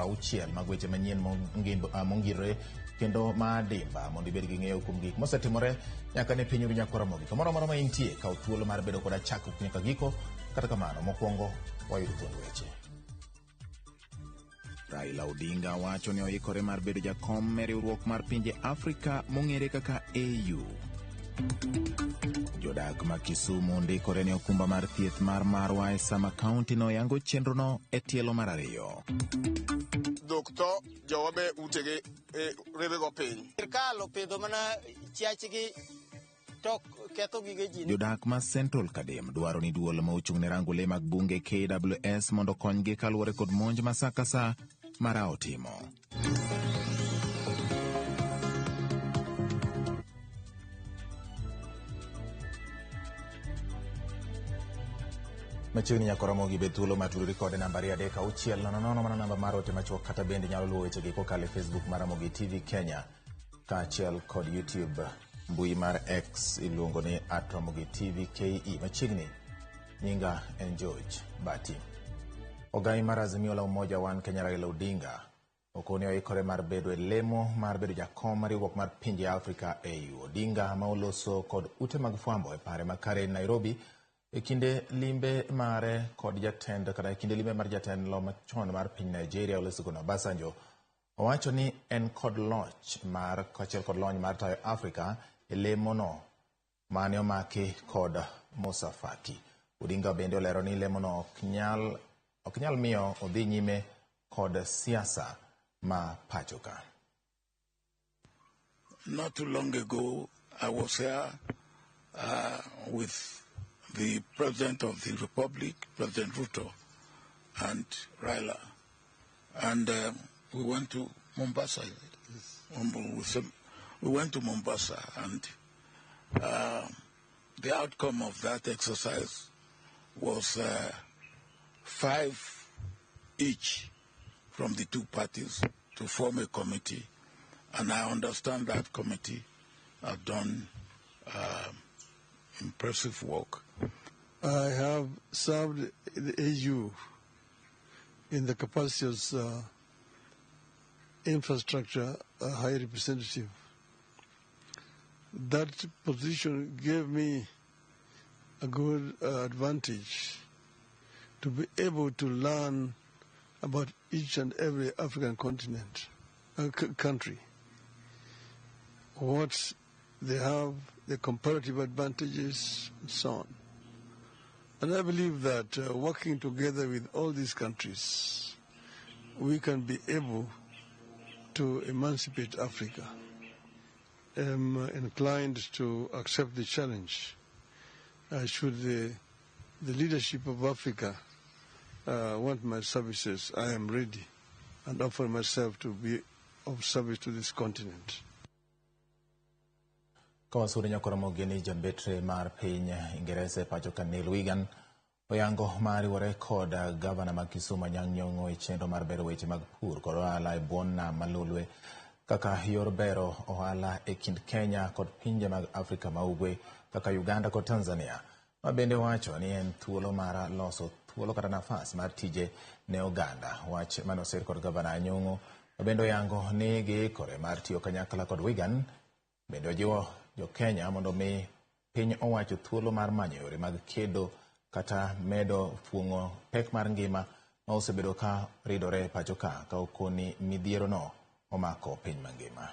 60 mag weche manyien mongirore kendo ma adimba mondo ibed gi ng'eyo kuom gik mosetimore nyaka ne piny nyaka Ramogi. Kamoro amora ma intie, kaw thuolo mar bedo koda chakruok nyaka giko. Kata kamano, mokwongo wayud thuond weche. Raila Odinga wacho ni oikore mar bedo jakom e riwruok mar pinje Afrika mong'ere kaka AU. Jodak ma Kisumu ndikore ne okumba mar thieth mar Marwa e sama kaunti no yango chenrono e tielo mar ariyo. Dhok tho, jowa be utegi riwigo piny. Sirkal opidho mana chiachgi to ketho gige ji. Jodak ma Central Kadem dwaro ni duol ma ochung' ne rango le mag bunge KWS mondo okonygi kaluwore kod monj ma sa ka sa ma RAO timo. Machiegni nyaka Ramogi bed thuolo mar tudori kode namba 23600 mana namba mar ote machuok kata bende nyalo luwo wechegi kokalo e Facebook mar Ramogi TV Kenya kaachiel kod YouTube. Mbui mar X iluongo ni @RamogiTV KE. Machiegni nyinga en George Bati. Ogai mar Azimio la Umoja One Kenya Raila Odinga okoni oikore mar bedo e lemo mar bedo jakom mar riwruok mar pinje Afrika AU. Odinga ma oloso kod ute mag fwambo e pare ma Karen Nairobi e kinde limbe mare kod jatend kata e kinde limbe mar jatend lo machon mar piny Nigeria Olusegun Obasanjo owacho ni en kod loch mar kaachiel kod lony mar tayo Afrika e lemono mane omaki kod Musa Faki. Odinga bende olero ni lemono ok nyal miyo odhi nyime kod siasa ma pacho ka. Not too long ago, I was here with the President of the Republic, President Ruto, and Raila. And we went to Mombasa. We went to Mombasa, and the outcome of that exercise was 5 each from the two parties to form a committee. And I understand that committee have done impressive work. I have served the AU in the capacity as infrastructure high representative. That position gave me a good advantage to be able to learn about each and every African continent, country, what they have, the comparative advantages, and so on. And I believe that working together with all these countries, we can be able to emancipate Africa. I'm inclined to accept the challenge. Should the leadership of Africa want my services, I am ready and offer myself to be of service to this continent. Kawasudo nyaka Ramogi ni jambetre mar piny Ingeresa e pacho ka Neil Wigan oyango mar riwore kod gavana ma Kisumu Anyang' Nyong'o e chenro mar bero weche mag pur kod ohala e bwo nam malolwe kaka yor bero ohala e kind Kenya kod pinje mag Afrika ma Ugwe kaka Uganda kod Tanzania. Ma bende wacho ni en thuolo mar loso thuolo kata nafas mar tije ne oganda. Wach mane oser kod gavana Anyong'o ma bende oyango ni giikore mar tiyo kanyakla kod Wigan. Bende ojiwo jo Kenya mondo mi piny owacho thuolo mar manyo yore mag kedo kata medo fuong'o pek mar ngima ma osebedo ka ridore e pacho ka ka okoni midhiero no omako piny mangima.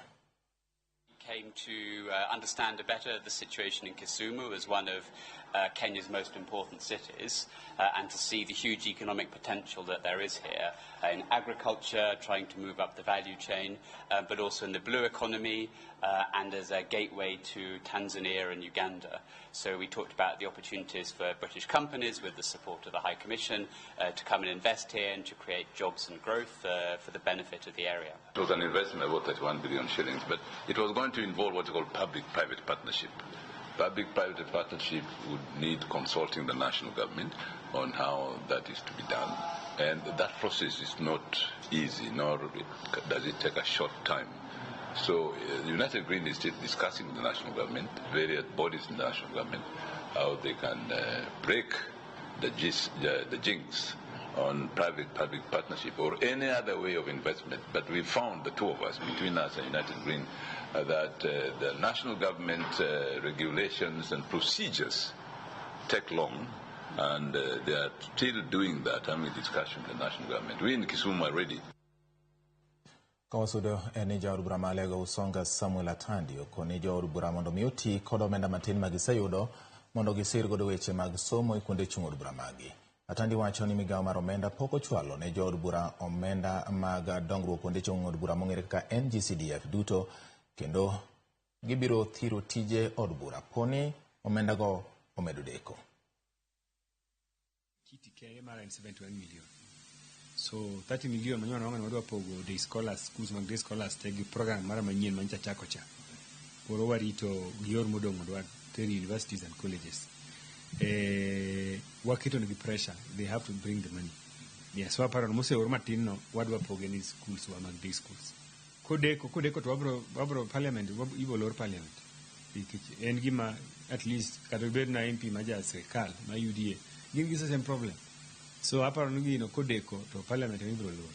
Came to understand better the situation in Kisumu as one of Kenya's most important cities, and to see the huge economic potential that there is here in agriculture, trying to move up the value chain, but also in the blue economy and as a gateway to Tanzania and Uganda. So we talked about the opportunities for British companies with the support of the High Commission to come and invest here and to create jobs and growth for the benefit of the area. It was an investment of about 31 billion shillings, but it was going to involve what you call public-private partnership. Public-private partnership would need consulting the national government on how that is to be done. And that process is not easy, nor does it take a short time. So United Green is still discussing with the national government, various bodies in the national government, how they can break the jinx on private-public partnership or any other way of investment. But we found, the two of us, between us and United Green, that the national government regulations and procedures take long, and they are still doing that, having a discussion with the national government. We in Kisumu are ready. Kawasudo en ni jaod bura ma Alego Usonga Samuel Atandi okoni jood bura mondo mi oti kod omenda matin ma giseyudo mondo gisir godo weche mag somo e kuonde chung' od bura maggi. Atandi wacho ni migawo mar omenda pok ochwalo ne jood bura omenda mag dongruok kuonde chung' od bura mong'ere kaka NGCDF duto kendo gibiro thiro tije od bura poni omendago omedo deko. Kiti kende mar en 71 million. So 30 million manyo wanwang'o ni wadwa pogo day scholars, schools mag day scholars te gi program mara manyien manyocha chako cha. Koro warito gior modong' mondo water universities and colleges. Waketo negi pressure, they have to bring the money. Yes, waparo ni moseor matin no wadwa poge ni schools wa mag day schools. Kodeko to wabro parliament, ibo lor parliament. Nikech en gima at least kata obed na MP ma ja sirkal ma UDA gin gi same problem. So aparo ni gino kodeko to parliament ema ibiro lor.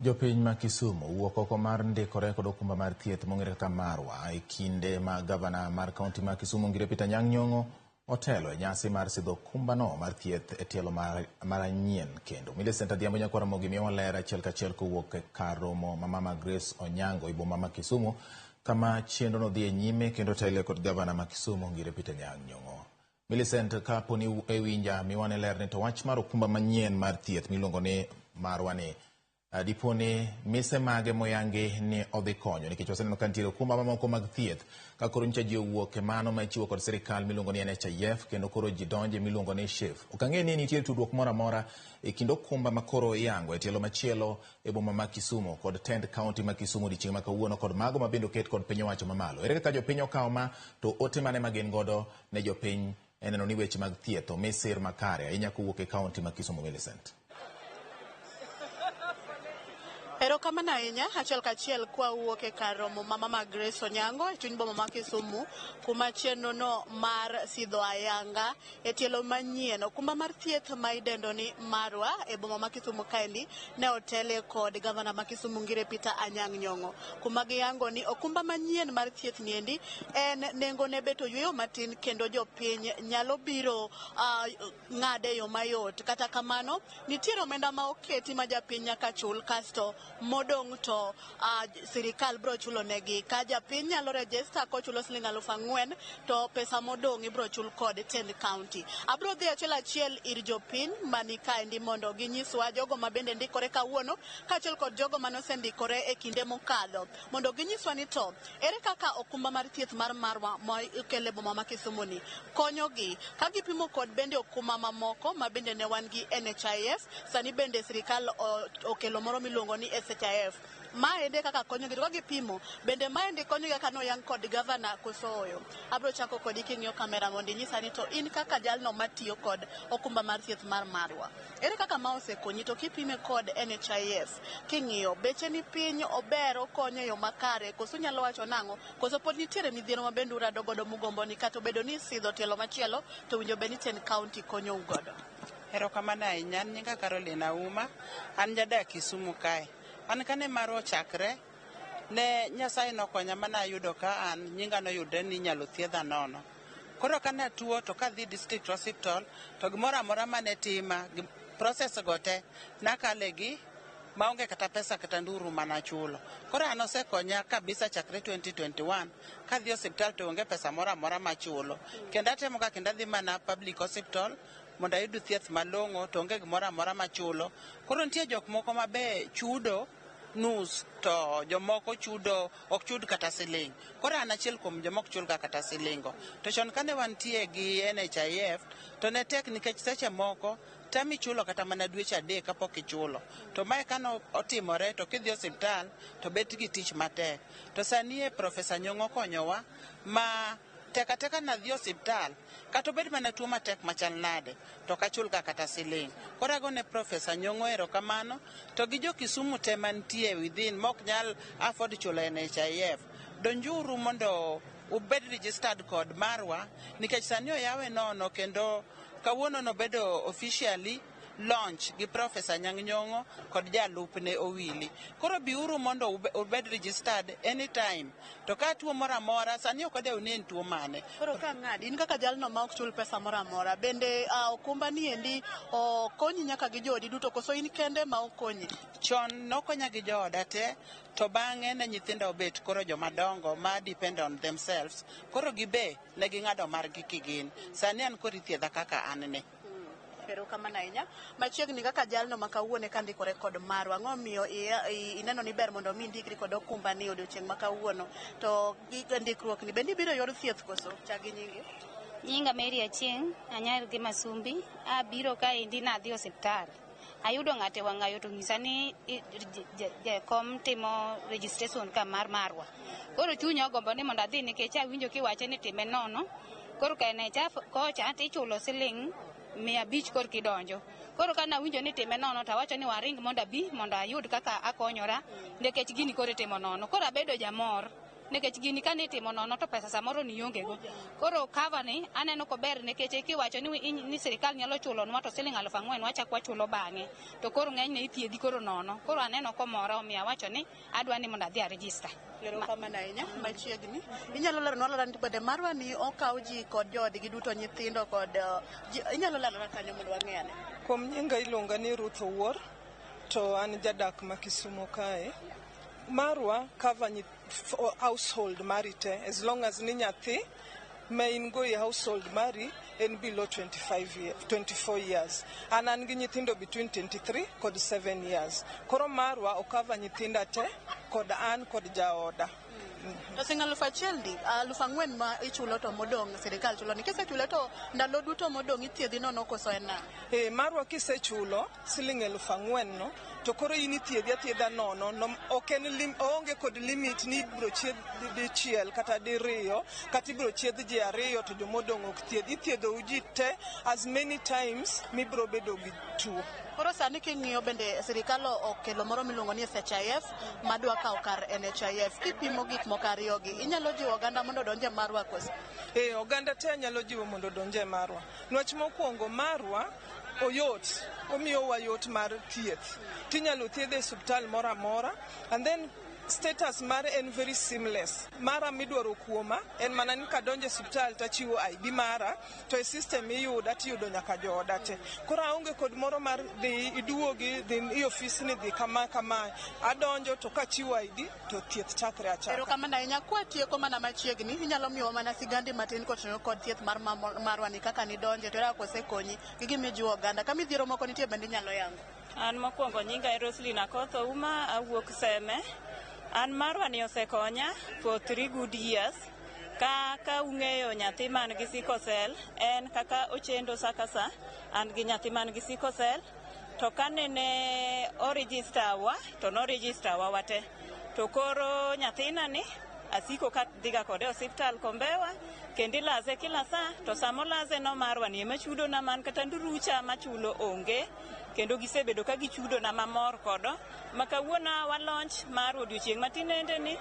Jopiny ma Kisumu wuok oko mar ndikore kod okumba mar thieth mong'ere kaka Marwa e kinde ma gavana mar kaunti ma Kisumu Ngire Peter Anyang' Nyong'o otelo e nyasi mar sidho okumbano mar thieth e tielo maranyien kendo. Millicent Adhiambo Nyakwar Ramogi miyowa ler achiel kachiel kowuok e kar romo ma Mama Grace Onyango e boma ma Kisumu kama chenro no dhi e nyime kendo tele kod gavana ma Kisumu Ngire Peter Anyang' Nyong'o. Millicent, kaponi iwinja miwane ler ni to wach mar okumba manyien mar thieth miluongo ni Marwa ni dipo ni mise mage moyangi ni odhi konyo nikech waseneno ka nitiere okumba mamoko mag thieth ka koro nyicha ji owuok e mano ma ichiwo kod sirikal miluongo ni NHIF kendo koro ji donje miluongo ni SHIF. Ok ang'e ni nitie tudruok moro amora e kind okumba ma koro iyango e tielo machielo e boma ma Kisumu kod tend kaunti ma Kisumu odiochieng' ma kawuono kod mago ma bende oket kod piny owacho mamalo. Ere kaka jopiny okawo ma to ote mane ma gin godo ne jopiny e neno ni weche mag thieth omi sir makare ahinya kowuok e kaunti ma Kisumu? Millicent. Erokamano ahinya. Achiel kachiel kwawuok e kar romo ma Mama Grace Onyango e chuny boma ma Kisumu kuma chenro no mar sidho ayanga e tielo manyien okumba mar thieth ma idendo ni Marwa e boma ma Kisumu kaendi ne otele kod gavana ma Kisumu Ngire Peter Anyang' Nyong'o kuma giyango ni okumba manyien mar thieth niendi en nengo ne bet oyweyo matin kendo jopiny nyalo biro ng'ade e yo mayot. Kata kamano nitiere omenda ma oketi ma japiny nyaka chul kasto modong' to sirikal bro chulo negi. Ka japiny nyalo register kochulo siling 4,000 to pesa modong' ibro chul kod tend county. Abro dhi achiel achiel ir jopiny mani kaendi mondo ginyiswa jogo ma bende ndikore kawuono kaachiel kod jogo manosendikore e kinde mokadho mondo ginyiswa ni to ere kaka okumba mar thieth mar Marwa ma ikele boma ma Kisumu ni konyogi ka gipimo kod bende okumba mamoko ma bende ne wan gi NHIF. Sani bende sirikal okelo moro miluongo ni SHIF. Maendi kaka konyogi to ka gipimo bende maendi konyogi kaka noyang kod gavana koso oyo. Abro chako kodi king'iyo kamera mondo inyisa ni to in kaka jalno matiyo kod okumba mar thieth mar Marwa, ere kaka ma osekonyi to kipime kod NHIF king'iyo beche ni piny ober okonyo e yo makare koso nyalo wacho nang'o koso pod nitiere midhiero ma bende urado godo mugombo ni kata obedo ni isidho tielo machielo to winjo bed ni tend county konyou godo? Erokamano ahinya. An nyinga Caroline Auma, an jadak Kisumu kae. An kane Marwa ochakre, ne Nyasaye nokonya mana ayudo ka an nyinga noyudre ni inyalo thiedha nono. Koro kane atuo to kadhi district hospital to gimoro amora mane tima, process go te nakale gi maonge kata pesa kata nduru manachulo. Koro an osekonya kabisa chakre 2021 kadhi osiptal to onge pesa moro amora machulo. Kendo atemo ga kendo adhi mana public hospital mondo ayud thieth malong'o to onge gimoro amora machulo. Koro nitie jok moko ma be chudo nus to jomoko chudo ok chud kata siling. Koro an achiel kuom joma ok chul ga kata siling go. To chon kane wantie gi NHIF to ne tek nikech seche moko tami chulo kata mana dweche 3 kapok ichulo. To mae kano otimore to kidhi osiptal to bet gi tich matek. To sani e Profesa Nyong'o konyowa ma tek ateka nadhi osiptal kata obed mana tuo matek machal nade to ok achul ga kata siling. Koro agone Profesa Nyong'o erokamano to gi jo Kisumu te mantie within mok nyal afford chulo NHIF. Donjuru mondo ubed registered kod Marwa nikech sani oyawe nono kendo Kawuono nobedo officially launch gi Professor Anyang' Nyong'o kod jalupne Owili. Koro biuru mondo ubed registered anytime. To ka tuo moro amora, sani ok odew ni en tuo mane. Koro ka ng'adi, in kaka jalno ma ok chul pesa moro amora, bende okumba ni endi okonyi nyaka gi joodi duto koso in kende ma okonyi? Chon nokonya gi jooda te, to bang'e ne nyithindo obet koro joma dongo ma depend on themselves. Koro gibe ne ging'ado margi kigin. Sani an koro ithiedha kaka an ni. Erokamano ahinya. Machiegni kaka jalno ma kawuono eka ndikore kod Marwa, ang'o omiyo ineno ni ber mondo mi indikri kod okumba ni odiochieng' ma kawuono? To gi ndikruok ni bende ibiro yor thieth koso? Chak gi nyingi. Nyinga Mary Achieng', anyar gi Masumbi. Abiro kaendi nadhi osiptal. Ayudo ng'ato e wang'ayo to ng'isa ni jakom timo registration ka mar Marwa. Koro chunya ogombo ni mondo adhi nikech awinjo kiwache ni time nono. Koro ka NHIF kocha tichulo siling 500 kor kidonjo. Koro ka nawinjo ni time nono to awacho ni waring mondo abi mondo ayud kaka akonyora nikech gini koro itimo nono. Koro abedo jamor nikech gini kane itimo nono to pesa samoro nionge go. Koro cover ni aneno kober nikech kiwacho ni sirikal nyalo chulonwa to siling 4,000 wachak wachulo bang'e. To koro ng'enyne ithiedhi koro nono. Koro aneno komora omiyo awacho ni adwa ni mondo adhi a register. Erokamano ahinya. Machiegni. Inyalo leronwa alora ni bende Marwa ni okaw ji kod joodgi duto, nyithindo kod inyalo lerona kanyo mondo wang'e ane. Kuom nyinga iluonga ni Ruth Owuor, to an jadak ma Kisumo kae. Marwa cover household mari te, as long as ni nyathi ma in go e household mari en below 25 year, 24 years. An gi nyithindo between 23 kod 7 years. Koro Marwa okava nyithinda te kod an kod jaoda. To siling 1,000 ndi, 4,000 ma ichulo to modong' sirikal chulo ni. Kisechule to ndalo duto modong' ithiedhi nono koso en nang'o? E, Marwa kisechulo siling 4,000 no, to koro in ithiedhi athiedha nono, no, ok en oonge kod limit ni ibiro chiedh dichiel kata diriyo, kata ibiro chiedh ji ariyo to jomodong' ok thiedh. Ithiedhou ji te as many times mibiro bedo gi tuo. Koro sani king'iyo bende sirikal okelo moro miluongo ni SHIF madwa kawo kar NHIF. Kipimo gik moko ariyogi, inyalo jiwo oganda mondo odonj e Marwa koso? E, oganda te anyalo jiwo mondo odonj e Marwa. Nwach mokwongo, Marwa oyot, omiyowa yot mar thieth. Tinyalo thiedhe e osiptal moro amora, and then status mare en very seamless. Mara midwaro kuoma en mana ni kadonjo e osiptal tachiwo ID mara, to e system iyuda tiyudo nyaka jooda te. Koro aonge kod moro mar dhi iduogi, dhi i ofis ni dhi kama kama. Adonjo to kachiwo ID to thieth chakre achaka. Erokamano ahinya. Kwatieko mana machiegni, inyalo miyowa mana sigandi matin kotenore kod thieth mar Marwa ni kaka nidonje to ere kaka osekonyi gi gima ijiwo oganda. Ka midhiero moko nitie bende inyalo yango. An mokwongo nyinga en Roslyn Akoth Ouma, awuok Seme. An Marwa ni osekonya for 3 good years. Kaka ung'eyo nyathi man gi sickle cell en kaka ochendo sa ka sa, an gi nyathi man gi sickle cell. To kanene o register wa, to no register wa wate. To koro nyathina ni asiko ka dhiga kode e osiptal Kombewa, kendo ilaze kila saa, to samolaze no Marwa ni ema chudona man kata ndurucha machulo onge, kendo gisebedo ka gichudona mamor kodo. Ma kawuono wa launch mar odiochieng' matinende ni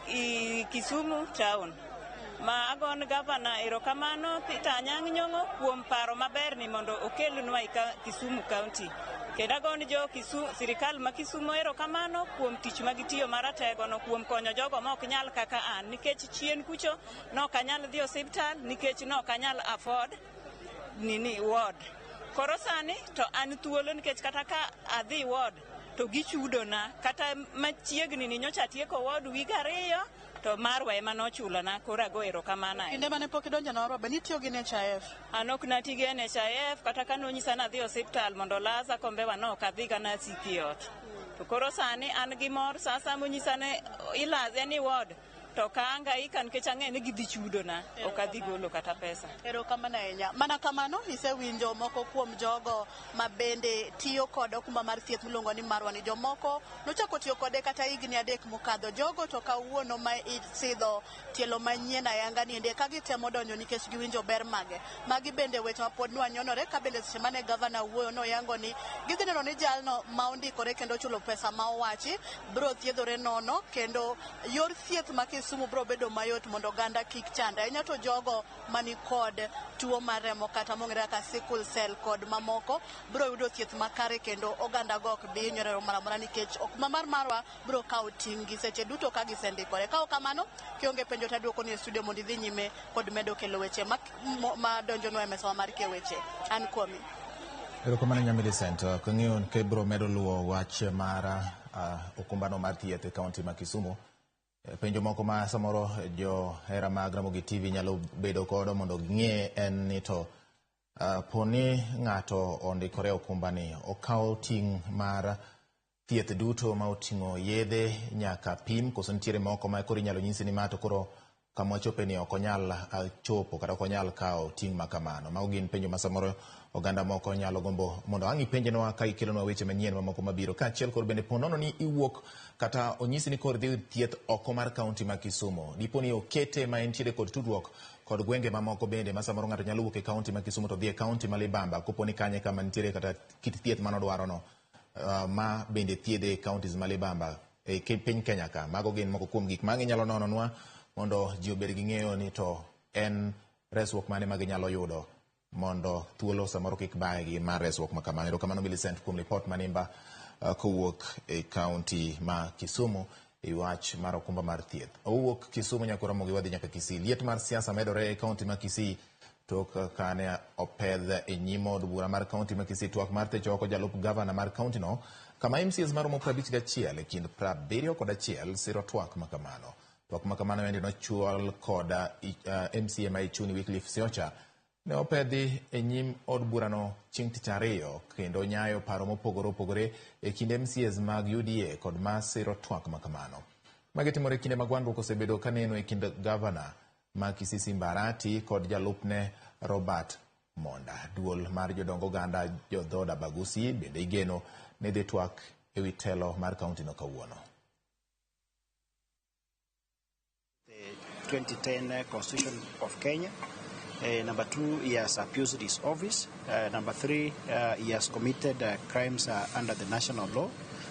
i Kisumu town. Ma agon gavana erokamano Peter Anyang' Nyong'o kuom paro maber ni mondo okelnwa e Kisumu County. Kendo agon jo sirikal ma Kisumu erokamano kuom tich ma gitiyo maratego no kuom konyo jogo ma ok nyal kaka an, nikech chien kucho nok anyal dhi osiptal nikech nok anyal afford nini ward. Koro sani to an thuolo nikech kata ka adhi ward to gichudona, kata machiegni ni nyocha atieko ward wig 2 to Marwa ema nochulona, koro ago erokamano ahinya. Kinde mane pok idonjo e Marwa be nitiyo gi NHIF? An ok nati gi NHIF, kata ka nonyisa ni adhi osiptal mondo olaza Kombewa no ok adhiga, nasiko e ot. To koro sani an gi mor, sa asaya monyisa ni ilaze ni ward, to ok ahangaika nikech ang'e ni gidhi chudona, ok adhi golo kata pesa. Erokamano ahinya. Mana kamano, isewinjo moko kuom jogo ma bende tiyo kod okumba mar thieth miluongo ni Marwa ni. Jomoko nochako tiyo kode kata higni 3 mokadho. Jogo to kawuono ma isidho tielo manyien ayanga ni endi ka gitemo donjo nikech giwinjo ber mage. Magi bende weche ma pod nwanyonore ka bende seche mane gavana wuoyo noyango ni gidhi neno ni jalno ma ondikore kendo ochulo pesa ma owachi biro thiedhore nono, kendo yor thieth ma Kisumu Kisumu biro bedo mayot mondo oganda kik chand ahinya to jogo mani kod tuo mar remo kata mong'ere kaka sickle cell kod mamoko biro yudo thieth makare kendo oganda go ok bi hinyore moro amora nikech okumba mar Marwa biro kawo ting' gi seche duto ka gisendikore. Ka ok kamano, kionge penjo to aduoko ni e studio mondo idhi nyime kod medo kelo weche madonjonwa e mesawa mar keyo weche. An kuomi. Erokamano nya Millicent. Kang'eyo ka ibiro medo luwo wach mar okumbano mar thieth e kaunti ma Kisumu. Penjo moko ma samoro johera mag Ramogi TV nyalo bedo godo mondo ging'e en ni to poni ng'ato ondikore okumbani, okawo ting' mar thieth duto ma oting'o yedhe nyaka pim, koso nitiere moko ma koro inyalo nyisi ni ma to koro kama wachope ni ok onyal chopo kata ok onyal kawo ting' ma kamano. Mago gin penjo ma samoro oganda moko nyalo gombo mondo ang' ipenjnwa ka ikelonwa weche manyien mamoko mabiro. Kaachiel kod bende po nono ni iwuok kata onyisi ni koro idhi yudo thieth oko mar kaunti ma Kisumu. Dipo ni okete ma entiere kod tudruok kod gwenge mamoko bende ma samoro ng'ato nyalo wuok e kaunti ma Kisumu to dhi e kaunti ma Libamba kopo ni kanye kama nitiere kata kit thieth manodwarono ma bende thiedhe e counties ma Libamba e piny Kenya ka. Mago gin moko kuom gik ma ang' inyalo nononwa mondo ji obed gi ng'eyo ni to en resruok mane ma ginyalo yudo mondo thuolo samoro kik bayegi mar resruok ma kamano. Erokamano Millicent kuom ripot manimba kowuok e kaunti ma Kisumu e wach mar okumba mar thieth. Owuok Kisumu nyaka Ramogi wadhi nyaka Kisii. Liet mar siasa medore e kaunti ma Kisii tok kane opedh e nyim od bura mar kaunti ma Kisii twak mar thecho oko jalup gavana mar kaunti no kama MCAs maromo 51 e kind 71 siro twak ma kamano. Twak ma kamano endi nochwal kod MCA ma Ichuni Wycliffe Siocha ne opedhi e nyim od burano chieng' tich ariyo kendo nyayo paro mopogore opogore e kind MCAs mag UDA kod ma siro twak ma kamano. Magi timore e kinde ma gwandruok osebedo kaneno e kind gavana ma Kisii Simba Arati kod jalupne Robert Monda. Duol mar jodong oganda jodhood Abagusi bende igeno ni dhi twak ewi telo mar kaunti no kawuono. The 2010 Constitution of Kenya. Number two, he has abused his office. Number three, he has committed crimes under the national law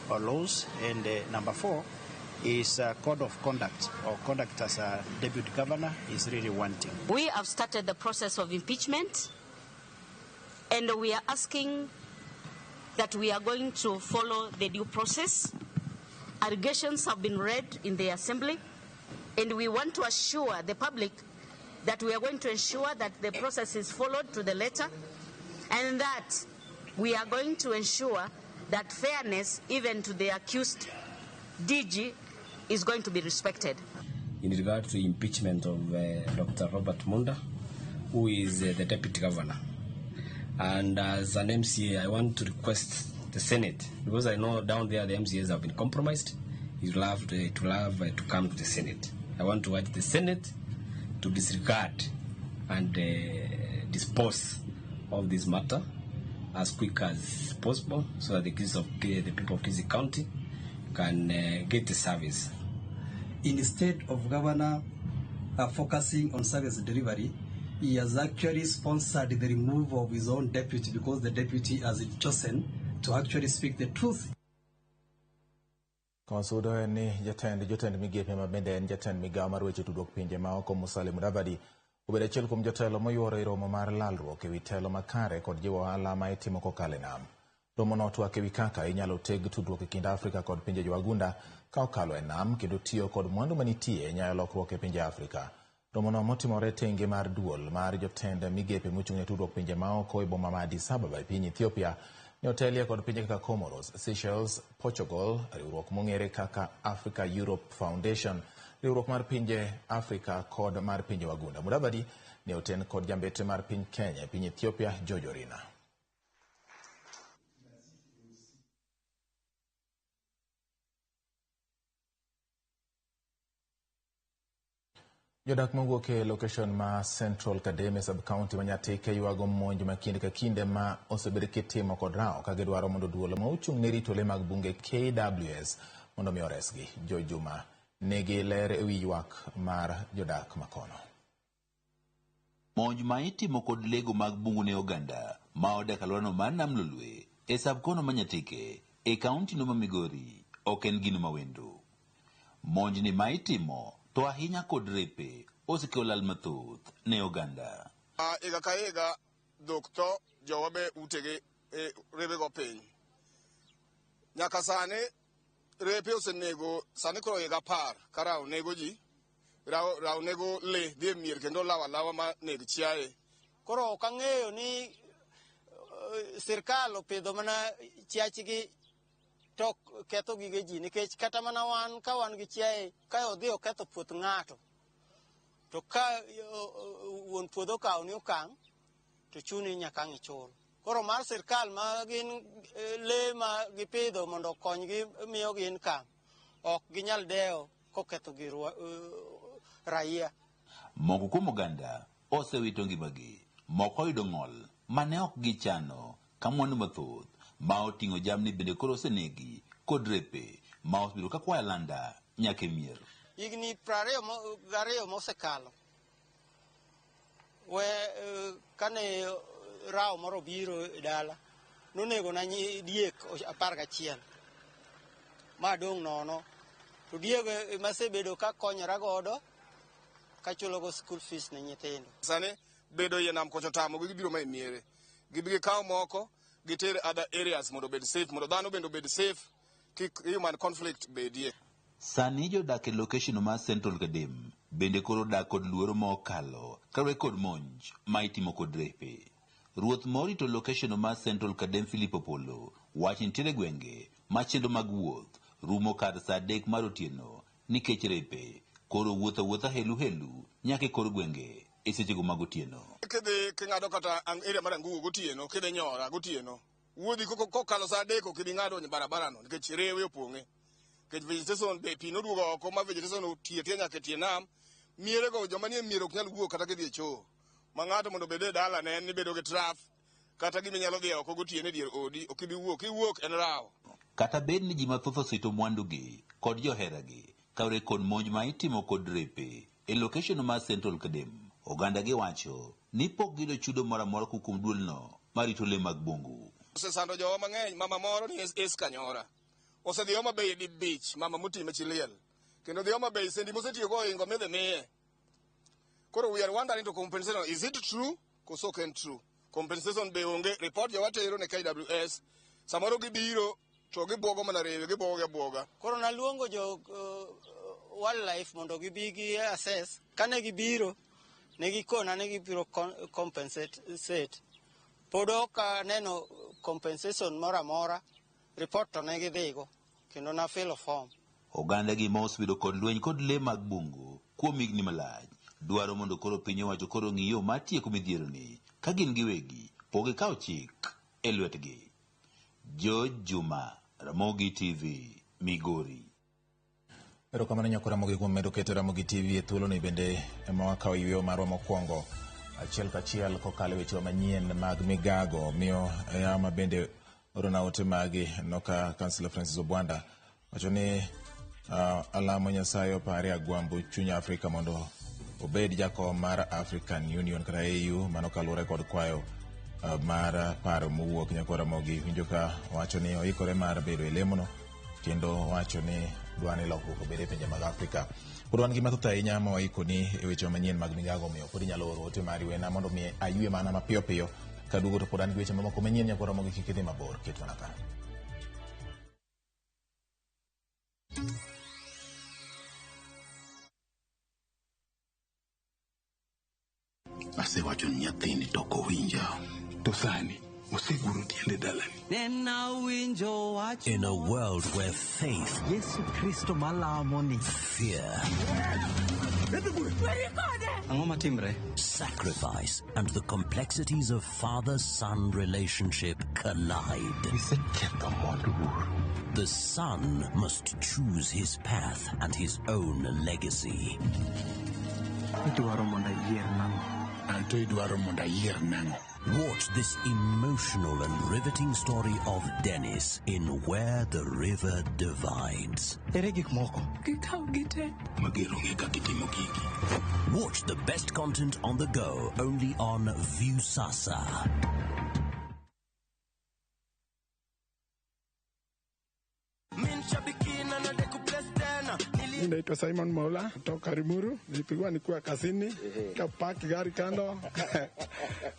or laws. And number four, his code of conduct or conduct as a deputy governor is really wanting. We have started the process of impeachment, and we are asking that we are going to follow the due process. Allegations have been read in the assembly, and we want to assure the public that we are going to ensure that the process is followed to the letter, and that we are going to ensure that fairness, even to the accused DG, is going to be respected. In regard to impeachment of Dr. Robert Munda, who is the deputy governor. And as an MCA, I want to request the Senate, because I know down there the MCAs have been compromised. It will have to come to the Senate. I want to urge the Senate to disregard and dispose of this matter as quick as possible, so that the kids of the people of Kisii County can get the service. Instead of governor focusing on service delivery, he has actually sponsored the removal of his own deputy, because the deputy has chosen to actually speak the truth. Kawasudo en ni jatend migepe ma bende en jatend migawo mar weche tudruok pinje ma oko Musalia Mudavadi obedo achiel kuom jotelo moyuoro e romo mar lalruok ewi telo makare kod jiwo ohala ma itimo kokalo e nam. Romo no twak ewi kaka inyalo teg tudruok e kind Afrika kod pinje jowagunda ka okalo e nam kendo tiyo kod mwandu manitie e nyayo lokruok e pinje Afrika. Romo no motimore tenge mar duol mar jotend migepe mochung' ne tudruok pinje ma oko e boma ma Addis Ababa e piny Ethiopia ne otelie kod pinje kaka Comoros, Seychelles, Portugal, riwruok mong'ere kaka Africa Europe Foundation, riwruok mar pinje Afrika kod mar pinje wagunda. Mudavadi ne oten kod jambete mar piny Kenya e piny Ethiopia, George Orina. Jodak mawuok e location ma Central Kademe sub-county ma Nyatike ywago monj ma kinde ka kinde ma osebed kitimo kod rawo ka gidwaro mondo duol ma ochung' ne rito le mag bunge KWS mondo mi oresgi. Joy Juma nigi ler ewi ywak mar jodak makono. Monj ma itimo kod lego mag bungu ne oganda ma odak alworano mar Nam Lolwe e sub-kono ma Nyatike e kaunti no ma Migori ok en gino mawendo. Monj ni ma itimo To ahinya kod repe osekelo lal mathoth ne oganda. Higa ka higa dhok tho, jowa be utegi rewego piny. Nyaka sani repe osenego, sani koro higa 10 ka rawo nego ji, rawo nego le dhi e mier kendo lawo alawa ma neg chiaye. Koro ok ang'eyo ni sirkal opidho mana chiachgi to ketho gige ji, nikech kata mana wan ka wan gi chiaye ka odhi oketho puoth ng'ato to ka wuon puodho okawo ni okang' to chuni nyaka ang' ichul. Koro mar sirkal ma gin le ma gipidho mondo okonygi miyogi income, ok ginyal dewo koketho gir raia. Moko kuom oganda osewito ngimagi, moko oyudo ng'ol mane ok gichano, ka mwandu mathoth ma oting'o jamni bende koro osenegi kod repe ma osebedo ka kwayo alanda nyaka e mier. Higni 22 mosekalo, we kane rawo moro biro e dala, nonego na diek 11 ma dong' nono. To diek masebedo ka konyora godo kachulogo school fees ne nyithindo. Sani bedo e nam kocha tamogi, gibiro ma e miere. Gibi gikaw moko giter other areas mondo obed safe, mondo dhano bende obed safe, kik human conflict bedie. Sani jodak e location mar Central Kadem bende koro dak kod luoro ma okalo kaluwore kod monj ma itimo kod repe. Ruoth ma orito location mar Central Kadem Philip Opolo wacho ni nitiere gwenge ma chenro mag wuoth rumo kar saa 3 mar otieno nikech repe koro wuotho awuotha helu helu nyaka e kor gwenge e sechego mag otieno. Kidhi king'ado kata area mar Angugo gotieno, kidhi Nyora gotieno, wuodhi kokalo saa 3 ok ibi ng'ado barabara no nikech rewe opong'e. Nikech vegetation be pi noduogo oko ma vegetation otie tie nyaka e tie nam. Mierego joma nie mier ok nyal wuok kata gidhi e choo. Ma ng'ato mondo obed e dalane en ni bedo gi traf kata gima inyalo dhi oko gotieno e dier odi ok ibi wuok, kiwuok en rawo. Kata bed ni ji mathoth osewito mwandugi kod joheragi kaluwore kod monj ma itimo kod repe e location mar Central Kadem, oganda gi wacho ni pok giyudo chudo moro amora kowuok kuom duolno marito le mag bungu. Osesando jowa mang'eny, mama moro ni Eska Nyora osedhi Homa Bay di beach, mama moti ma chi liel, kendo dhi Homa Bay sendi mosetiyogo ohingo midhi miye. Koro we are wondering to compensation, is it true koso ok en true? Compensation be onge, report jowa tero ne KWS, samoro gibiro to gibuogo mana rewe, gibuogo gi abuoga. Koro naluongo jo wildlife mondo gibi gi assess. Kane gibiro, ne gikona ni gibiro compensate. Pod ok aneno compensation moro amora, report to ne gidhigo, kendo na fill form. Oganda gi ma osebedo kod lweny kod le mag bungu kuom higni malach dwaro mondo koro piny owacho koro ng'i yo mar tieko midhieroni ka gin giwegi pok gikawo chik e lwetgi. George Juma, Ramogi TV, Migori. Erokamano nyako Ramogi kuom medo keto Ramogi TV e thuoloni bende ema wakawo yweyo marwa mokwongo achiel kachiel kokalo e wechewa manyien mag migago. Miyo yama bende orona ote magi noka Councillor Francis Obwanda wacho ni alamo Nyasaye opare Agwambo chuny Afrika mondo obed jakom mar African Union kata AU, mano kaluwore kod kwayo mar paro mowuok nyako Ramogi. Winjo ka wacho ni oikore mar bedo e lemono kendo wacho ni dwa ni lokruok obed e pinje mag Afrika. Pod wan gi mathoth ahinya ma waikoni e weche manyien mag migago, omiyo pod inyalo oro ote mari wena mondo mi aywe mana mapiyo piyo. Kaduogo to pod an gi weche mamoko manyien nyako Ramogi, kik idhi mabor, ket mana ka. Asewacho ni nyathini to ok owinja. To sani oseguro tiende dalani. In a world where faith, Yesu Kristo malamo ni, fear, Ang'o matimre? sacrifice, and the complexities of father-son relationship collide. Iseketho mwandu wuoro. The son must choose his path and his own legacy. Idwaro mondo ayier nang'o? Anto idwaro mondo ayier nang'o? Watch this emotional and riveting story of Dennis in Where the River Divides. Ere gik moko? Gikaw gite. Mager onge kaka itimo gigi. Watch the best content on the go only on Viusasa. Mimi naitwa Simon Maula kutoka Limuru. Nilipigwa nikiwa kazini, nikapaki gari kando.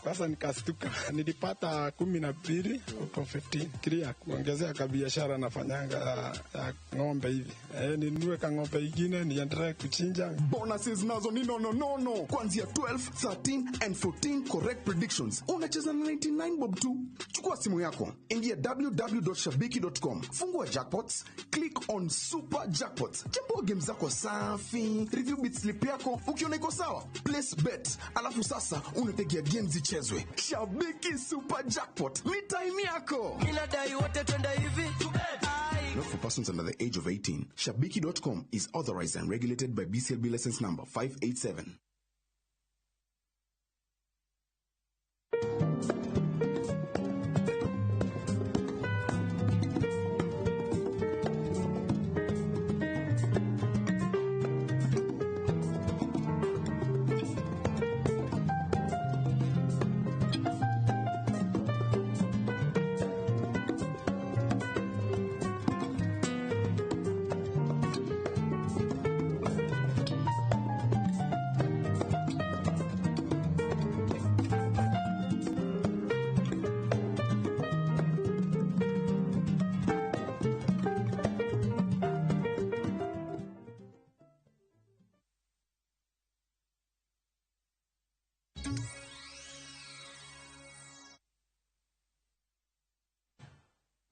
Sasa nikastuka. Nilipata 12 out of 15. Kiria kuongezea ka biashara nafanyanga ya ng'ombe hivi. Ninunue ka ng'ombe ingine niendelee kuchinja. Bonuses nazo ni nono nono kuanzia 12, 13 and 14 correct predictions. Unacheza na 99 bob tu. Chukua simu yako, ingia www.shabiki.com, fungua jackpots, click on super jackpots, chambua game zako safi, review bet slip yako, ukiona iko sawa, place bet, alafu sasa unategea game zichezwe. Shabiki Super Jackpot ni time yako. Inadai wote twende hivi. Not for persons under the age of 18. Shabiki.com is authorized and regulated by BCLB license number 587.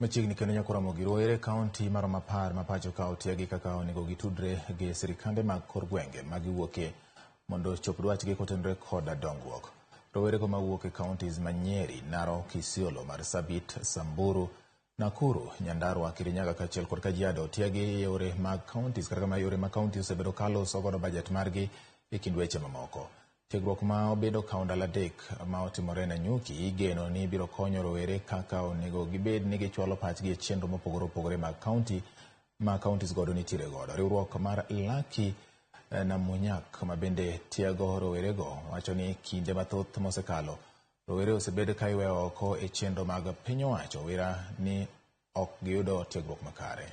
Machiegni kendo nyaka Ramogi rowere kaunti maromo 10 ma pacho ka otiegi kaka onego gitudre gi sirikande mag kor gwenge ma giwuokie mondo ochop dwachgi kotenore koda dongruok. Rowerego mawuok e counties ma Nyeri, Narok, Isiolo, Marsabit, Samburu, Nakuru, Nyandarua, Kirinyaga kaachiel kod Kajiado otiegi e yore mag counties kata kama yore mag counties osebedo kaloso godo bajet margi e kind weche mamoko. Tiegruok ma obedo kawo ndalo 3 ma otimore Nanyuki igeno ni biro konyo rowere kaka onego gibed ni gichwalo pachgi e chenro mopogore opogore mag county ma counties godo nitiere godo. Riwruok mar Lucky Namunyak ma bende tiego rowerego wacho ni kinde mathoth mosekalo rowere osebed ka iweyo oko e chenro mag piny owacho wira ni ok giyudo tiegruok makare.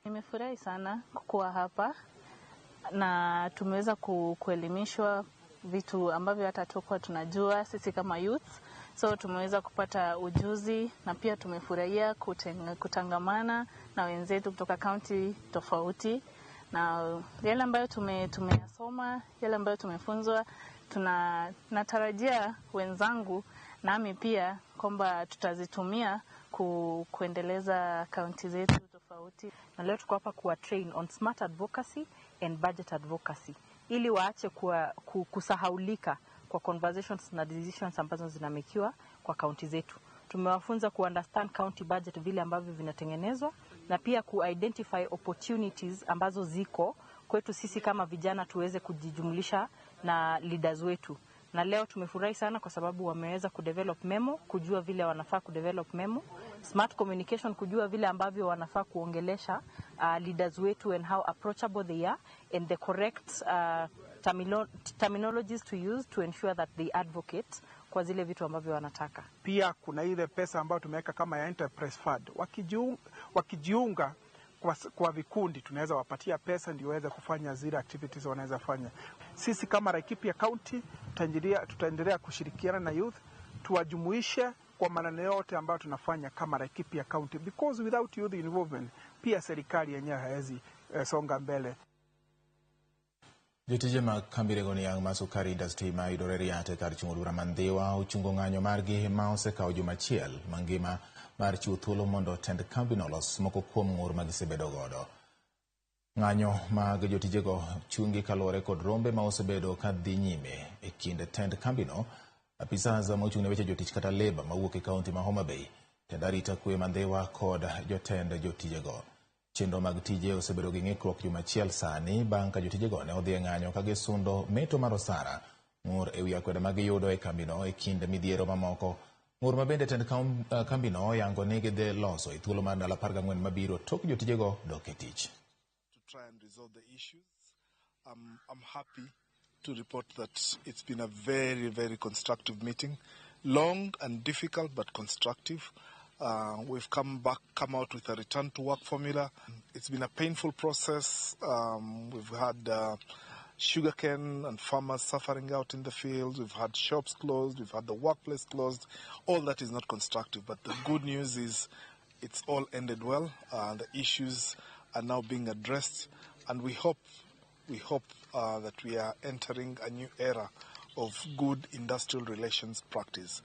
Nimefurahi sana kuwa hapa na tumeweza kuelimishwa vitu ambavyo hata hatukuwa tunajua sisi kama youth. So tumeweza kupata ujuzi na pia tumefurahia kutangamana na wenzetu kutoka county tofauti, na yale ambayo tumeyasoma, yale ambayo tumefunzwa, tunatarajia wenzangu nami pia kwamba tutazitumia kuendeleza county zetu tofauti. Na leo tuko hapa kuwa train on smart advocacy and budget advocacy ili waache kusahaulika kwa conversations na decisions ambazo zinamekiwa kwa county zetu. Tumewafunza ku understand county budget vile ambavyo vinatengenezwa na pia ku identify opportunities ambazo ziko kwetu sisi kama vijana tuweze kujijumlisha na leaders wetu. Na leo tumefurahi sana kwa sababu wameweza kudevelop memo, kujua vile wanafaa kudevelop memo, smart communication, kujua vile ambavyo wanafaa kuongelesha leaders wetu and how approachable they are and the correct terminologies to use to ensure that they advocate kwa zile vitu ambavyo wanataka. Pia kuna ile pesa ambayo tumeweka kama ya Enterprise Fund. Wakijiunga kwa vikundi tunaweza wapatia pesa ndio waweze kufanya zile activities wanaweza fanya. Sisi kama Laikipia County tutaendelea kushirikiana na youth, tuwajumuishe kwa maneno yote ambayo tunafanya kama Laikipia County, because without youth involvement pia serikali yenyewe haiwezi songa mbele. Jotije mag kambi rego niang' mar sukari industry ma yudore Riat kar chung' od bura ma Ndhiwa ochungo ng'anyo margi ma osekawo juma achiel mangima mar chiwo thuolo mondo tend kambino olos moko kuom ng'ur ma gisebedo godo. Ng'anyo mag jotijego chungi kaluwore kod rombe ma osebedo ka dhi nyime e kind tend kambino, apisas mochung' ne weche jotich kata leba mawuok e kaunti ma Homa Bay, tend arita kwe ma Ndhiwa kod jotend jotijego. Chenro mag tije osebedo gi ng'ikruok juma achiel sani bang' ka jotijego ne odhi e ng'anyo ka gisundo meto mar osara, ng'ur ewi akweda ma giyudo e kambino e kind midhiero mamoko. Ng'ur ma bende tend kambino oyango ni gidhi loso e thuolo mar ndalo 14 mabiro tok jotijego dok e tich. To try and resolve the issues. I'm happy to report that it's been a very, very constructive meeting. Long and difficult, but constructive. We've come out with a return to work formula. It's been a painful process. We've had sugarcane and farmers suffering out in the fields. We've had shops closed. We've had the workplace closed. All that is not constructive. But the good news is it's all ended well. The issues are now being addressed, and we hope that we are entering a new era of good industrial relations practice.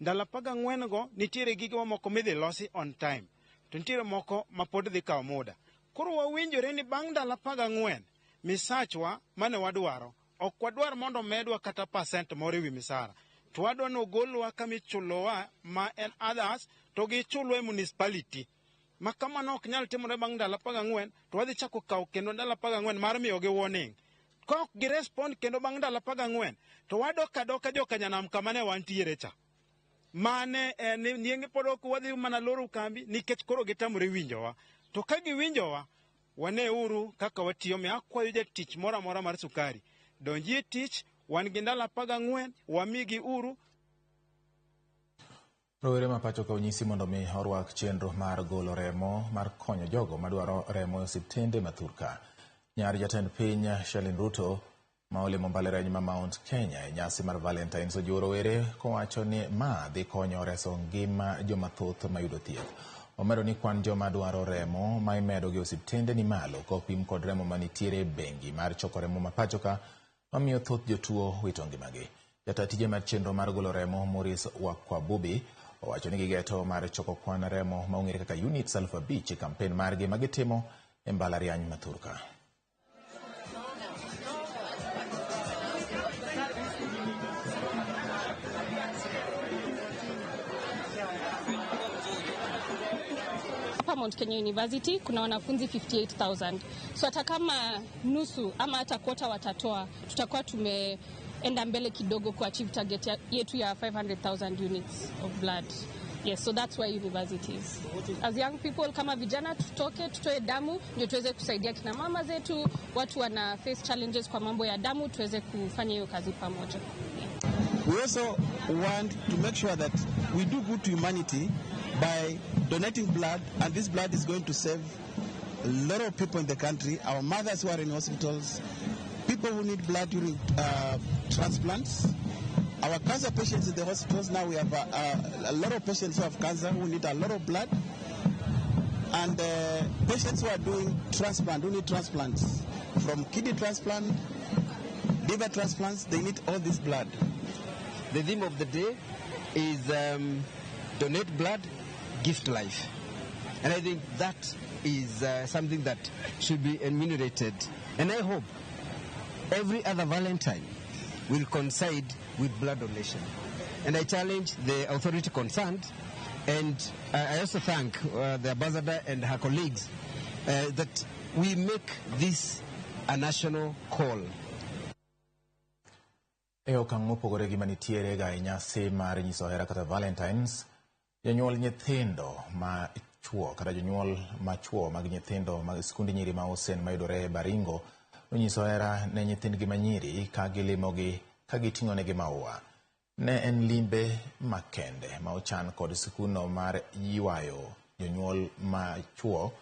Ndalo 14 go nitiere gigo moko midhi losi on time, to nitiere moko ma pod dhi kawo muda. Koro wawinjore ni bang' ndalo 14 misachwa mane wadwaro ok wadwar mondo medwa kata percent moro ewi misara, to wadwa ni ogolwa kamichulowa ma en others to gichulwa e municipality. Ma kamano ok nyal timore bang' ndalo 14 to wadhi chako kawo kendo ndalo 14 mar miyogi warning. Ka ok girespond kendo bang' ndalo 14 to wadok adoka jokanyanam kama ne wantiere cha. Mane nienge pod ok wadhi mana loro kambi nikech koro gitamore winjowa. To ka giwinjowa, waneuru kaka watiyo. Mi akwayo jatich moro amora mar sukari, donji e tich, wan gi ndalo 14, wamigi uru. Rowere ma pacho ka onyisi mondo mi orwak chenro mar golo remo mar konyo jogo madwaro remo e osiptende ma thurka. Nyar jatend piny Shalin Ruto ma olimo mbalariany ma Mount Kenya e nyasi mar Valentine's ojiwo rowere kowacho ni ma dhi konyo reso ngima joma thoth mayudo thieth. Omedo ni kwan joma dwaro remo ma imedo gi osiptende ni malo kopim kod remo manitiere e bengi mar choko remo ma pacho ka mamiyo thoth jotuo wito ngimagi. Jata tije mar chenro mar golo remo Maurice Wakwabubi owacho ni gigeto mar choko kwan remo ma ong'ere kaka units 5,000 e kampen margi ma gitimo e mbalariany ma thurka. Hapa Mount Kenya University kuna wanafunzi 58,000. So hata kama nusu ama hata kwota watatoa, tutakuwa tumeenda mbele kidogo ku achieve target yetu ya 500,000 units of blood. Yes, so that's why universities. As young people, kama vijana tutoke, tutoe damu, ndio tuweze kusaidia kina mama zetu, watu wana face challenges kwa mambo ya damu, tuweze kufanya hiyo kazi pamoja. We also want to make sure that we do good to humanity by donating blood, and this blood is going to save a lot of people in the country, our mothers who are in hospitals, people who need blood during transplants, our cancer patients in the hospitals. Now we have a lot of patients who have cancer who need a lot of blood, and patients who are doing transplant, who need transplants, from kidney transplant, liver transplants, they need all this blood. The theme of the day is donate blood, gift life. And I think that is something that should be enumerated. And I hope every other Valentine will coincide with blood donation. And I challenge the authority concerned, and I also thank the ambassador and her colleagues that we make this a national call. E okang' mopogore gi manitiere ga e nyasi mar nyiso hera kata Valentines, jonyuol nyithindo ma chuo kata jonyuol ma chuo mag nyithindo mag skunde nyiri ma Osen mayudore e Baringo nonyiso hera ne nyithindgi manyiri ka gilimogi ka giting'onegi maua. Ne en limbe makende ma ochan kod skundno mar ywayo jonyuol ma chuo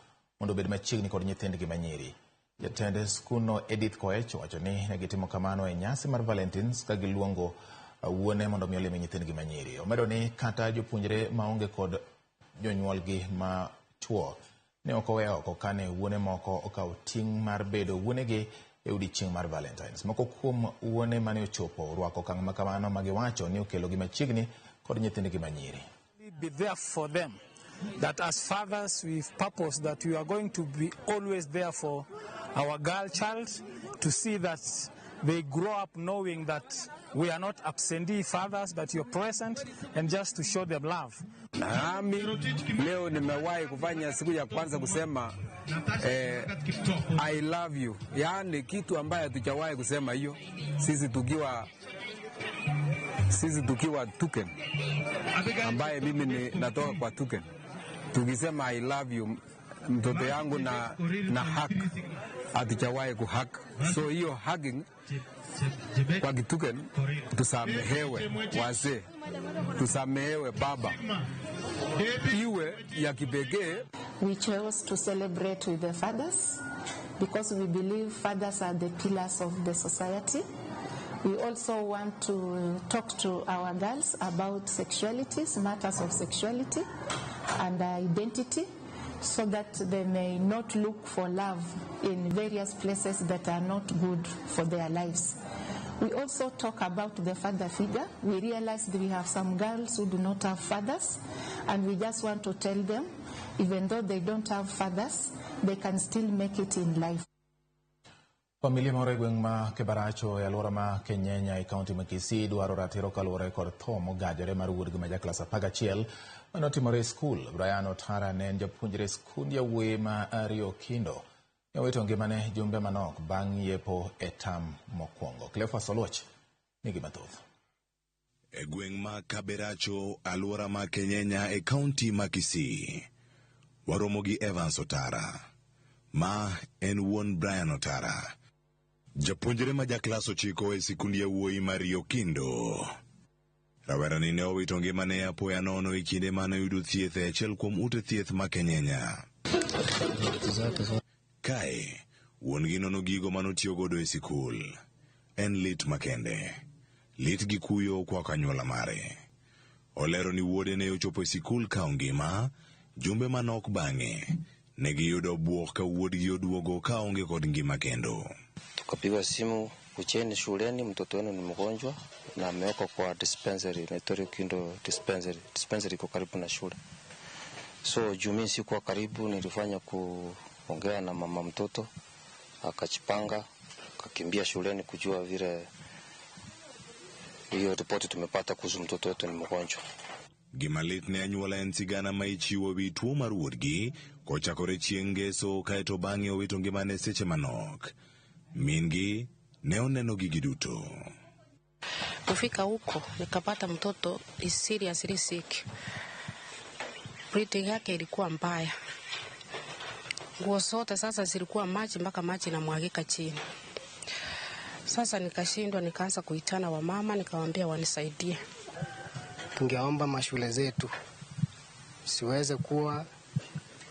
mondo obed machiegni kod nyithindgi manyiri. Jatend skundno Edith Koech owacho ni ne gitimo kamano e nyasi mar Valentines ka giluongo wuone mondo mi olim nyithindgi manyiri. Omedo ni kata jopuonjre maonge kod jonyuolgi ma chuo ne ok owe oko kane wuone moko okawo ting' mar bedo wuonegi e odiechieng' mar Valentines. Moko kuom wuone mane ochopo orwako okang' ma kamano ma giwacho ni okelogi machiegni kod nyithindgi manyiri. Be there for them. That as fathers we've purpose that we are going to be always there for our girl child, to see that they grow up knowing that we are not absentee fathers, but you're present, and just to show them love. Nami leo nimewahi kufanya siku ya kwanza kusema I love you. Yaani kitu ambaye hatujawahi kusema hiyo sisi tukiwa Tuken, ambaye mimi ni natoka kwa Tuken. Tukisema I love you mtoto yangu na hug, hatujawahi kuhug. So hiyo hugging kwa Kituken, tusamehewe wazee, tusamehewe baba, iwe ya kipekee. We chose to celebrate with the fathers because we believe fathers are the pillars of the society. We also want to talk to our girls about sexualities, matters of sexuality and identity, so that they may not look for love in various places that are not good for their lives. We also talk about the father figure. We realize that we have some girls who do not have fathers, and we just want to tell them, even though they don't have fathers, they can still make it in life. Familia moro e gweng' ma Kebaracho e alwora ma Kenyenya e kaunti ma Kisii dwaro ratiro kaluwore kod tho mogajore mar wuodgi ma ja klas 11 manotimore e skul. Brian Otara ne en japuonjre e skund yawuoyi ma Rio Kindo. Ne owito ngimane jumbe manok bang' yepo e tam mokwongo. Cleophas Oluoch nigi mathoth. E gweng' ma Kaberacho, alwora ma Kenyenya e kaunti ma Kisii, waromo gi Evans Otara. Ma en wuon Brian Otara, japuonjre ma ja klas 9 e sikund yawuoyi ma Rio Kindo. Rawerani ne owito ngimane apoya nono e kinde mane oyudo thieth e achiel kuom ute thieth ma Kenyenya. Kae, wuon-gi nono gigo manotiyo godo e sikul. En lit makende. Lit gi kuyo okwako anyuola mare. Olero ni wuode ne ochopo e sikul ka ongima, jumbe manok bang'e ne giyudo bwok ka wuodgi oduogo ka onge kod ngima kendo. Tukapigwa simu, kucheni shuleni, mtoto wenu ni mgonjwa na amewekwa kwa dispensary, inaitwa Rio Kindo dispensary. Dispensary iko karibu na shule. So juu mimi sikuwa karibu, nilifanya kuongea na mama mtoto, akajipanga, akakimbia shuleni kujua vile hiyo ripoti tumepata kuhusu mtoto wetu ni mgonjwa. Gima lit ne anyuola en sigana ma ichiwo wi tuo mar wuodgi kochakore chieng' ngeso kaeto bang'e owito ngimane seche manok. Min-gi ne oneno gigi duto. Kufika huko nikapata mtoto is seriously sick. Breathing yake ilikuwa mbaya. Nguo zote sasa zilikuwa maji mpaka maji inamwagika chini. Sasa nikashindwa, nikaanza kuitana wamama, nikawaambia wanisaidie. Tungeomba mashule zetu siweze kuwa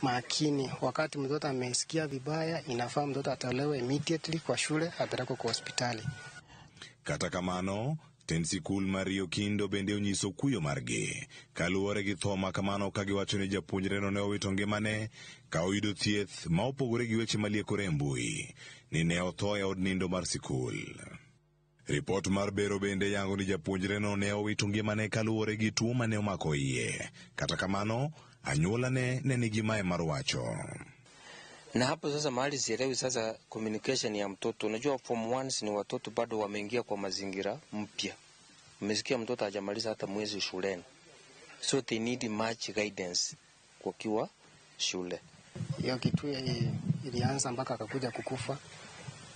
makini. Wakati mtoto amesikia vibaya, inafaa mtoto atolewe immediately kwa shule, apelekwe kwa hospitali. Kata kamano, tend sikul mar Rio Kindo bende onyiso kuyo margi kaluwore gi tho ma kamano ka giwacho ni japuonjreno ne owito ngimane ka oyudo thieth ma opogore gi weche maliekore e mbui ni ne otho e od nindo mar sikul. Ripot mar bero bende yango ni japuonjreno ne owito ngimane kaluwore gi tuo mane omako iye. Kata kamano, anyuola ne nigi mae mar wacho. Na hapo sasa mahali sielewi sasa communication ya mtoto. Unajua form 1 ni watoto bado wameingia kwa mazingira mpya. Umesikia mtoto hajamaliza hata mwezi shuleni. So they need much guidance wakiwa shule. Hiyo kitu ilianza mpaka akakuja kukufa.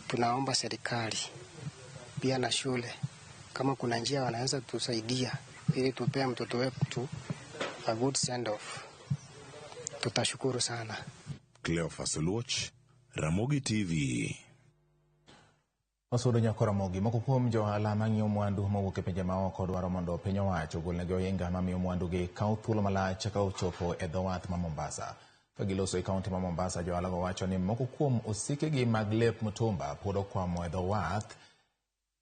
Tunaomba serikali pia na shule kama kuna njia wanaweza kutusaidia ili tupee mtoto wetu a good send off, tutashukuru sana. Cleophas Oluoch, Ramogi TV. Osudo nyako Ramogi, moko kuom johala mang'iewo mwandu mowuok e pinje maoko dwaro mondo piny owacho ogolnegi ohinga mamiyo mwandugi kawo thuolo malach ka ochopo e dho wath ma Mombasa. Ka giloso e kaunti ma Mombasa, johalago wacho ni moko kuom osikegi mag lep mtumba pod okwamo e dho wath,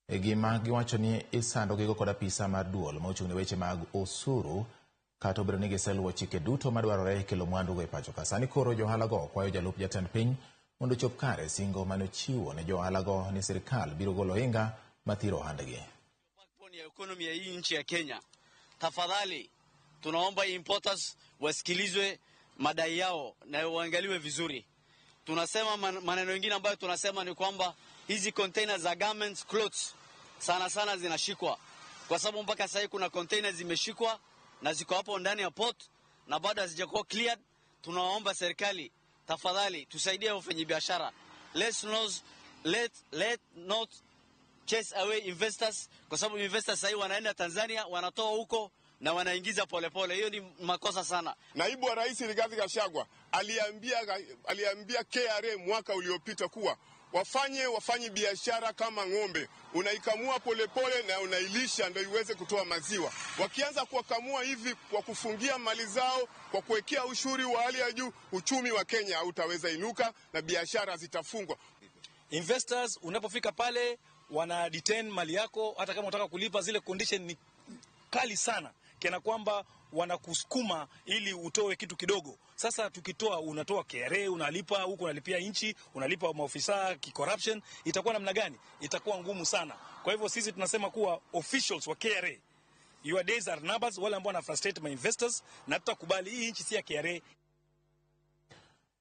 e gima giwacho ni isandogigo kod apisa mar duol ma ochung' ne weche mag osuru, kata obedo ni giseluwo chike duto madwarore e kelo mwandugo e pacho ka. Sani koro johalago kwayo jalup jatend piny mondo ochop kare singo mane ochiwo ne johalago ni sirikal biro golo ohinga mathiro ohandgi. Backbone ya economy ya hii nchi ya Kenya. Tafadhali tunaomba importers wasikilizwe madai yao na waangaliwe vizuri. Tunasema maneno mengine ambayo tunasema ni kwamba hizi containers za garments, clothes sana sana zinashikwa, kwa sababu mpaka sasa kuna containers zimeshikwa na ziko hapo ndani ya port na bado hazijakuwa cleared. Tunaomba serikali tafadhali tusaidie wafanyabiashara. Let not chase away investors, kwa sababu investors sasa wanaenda Tanzania, wanatoa huko na wanaingiza polepole. Hiyo ni makosa sana. Naibu wa Rais Rigathi Gachagua aliambia KRA mwaka uliopita kuwa Wafanye wafanye biashara kama ng'ombe, unaikamua polepole na unailisha ndio iweze kutoa maziwa. Wakianza kuwakamua hivi kwa kufungia mali zao, kwa kuwekea ushuru wa hali ya juu, uchumi wa Kenya hautaweza inuka na biashara zitafungwa. Investors unapofika pale wana detain mali yako, hata kama unataka kulipa, zile condition ni kali sana kiana kwamba wanakusukuma ili utoe kitu kidogo. Sasa tukitoa, unatoa KRA, unalipa huku, unalipia nchi, unalipa maofisa ki-corruption, itakuwa namna gani? Itakuwa ngumu sana. Kwa hivyo sisi tunasema kuwa officials wa KRA, your days are numbered, wale ambao wana frustrate my investors, na tutakubali hii nchi si ya KRA.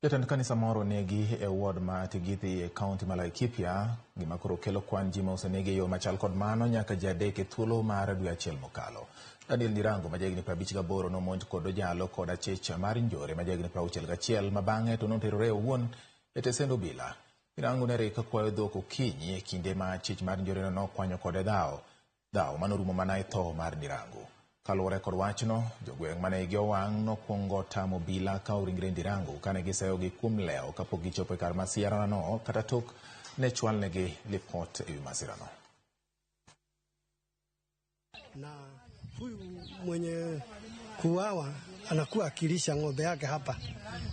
Jatend kanisa moro negi e ward ma Tigithi e kaunti ma Laikipia, gima koro kelo kwan ji ma osenegi e yo machal kod mano nyaka ji adek e thuolo mar dwe achiel mokalo. Daniel Ndirango ma jahigni 58 nomonj kod ojalo kod achich mar njore ma jahigni 61 ma bang'e to noterore owuon e tesend obila. Ndirango ne rik kwayo dhok okinyi e kinde ma achich mar njoreno nokwanyo kode dhawo. Dhawo manorumo mana e tho mar Ndirango. Kaluwore kod wachno, jogweng' mane igi owang' nokwongo tamo obila kawo ringre Ndirango kane giseyogi kuom lewo kapok gichopo e kar masirano kata tok ne chwalnegi lipot e wi masirano. Na huyu mwenye kuuawa anakuwa akilisha ng'ombe yake hapa,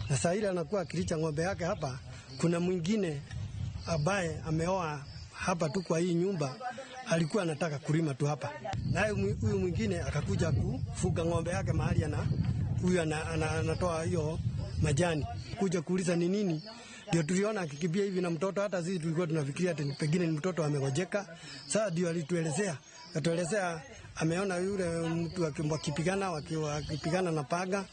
na saa ile anakuwa akilisha ng'ombe yake hapa, kuna mwingine ambaye ameoa hapa tu kwa hii nyumba, alikuwa anataka kulima tu hapa, naye huyu mwingine akakuja kufuga ng'ombe yake mahali ana huyu anatoa hiyo majani, kuja kuuliza ni nini, ndio tuliona akikimbia hivi na mtoto. Hata sisi tulikuwa tunafikiria ati pengine ni mtoto amegojeka. Sasa ndio alituelezea, akatuelezea ameona yule mtu wakipigana wakipigana na paga.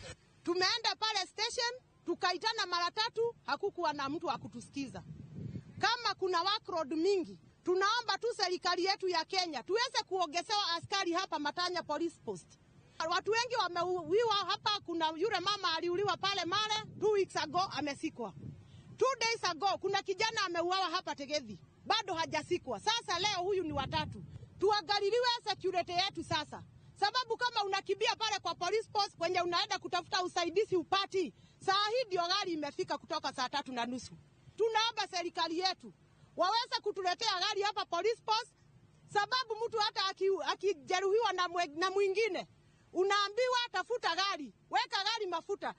Tumeenda pale station tukaitana mara tatu, hakukuwa na mtu akutusikiza. Kama kuna workload mingi, tunaomba tu serikali yetu ya Kenya tuweze kuongezewa askari hapa Matanya Police Post. Watu wengi wameuiwa hapa. Kuna yule mama aliuliwa pale Mare 2 weeks ago, amesikwa. 2 days ago kuna kijana ameuawa hapa Tegethi, bado hajasikwa. Sasa leo huyu ni watatu. Tuangaliliwe security yetu sasa, sababu kama unakimbia pale kwa police post kwenye unaenda kutafuta usaidizi upati. Saa hii ndio gari imefika kutoka saa 3:30. Tunaomba serikali yetu waweze kutuletea gari hapa police post, sababu mtu hata akijeruhiwa na mwingine unaambiwa tafuta gari, weka gari mafuta.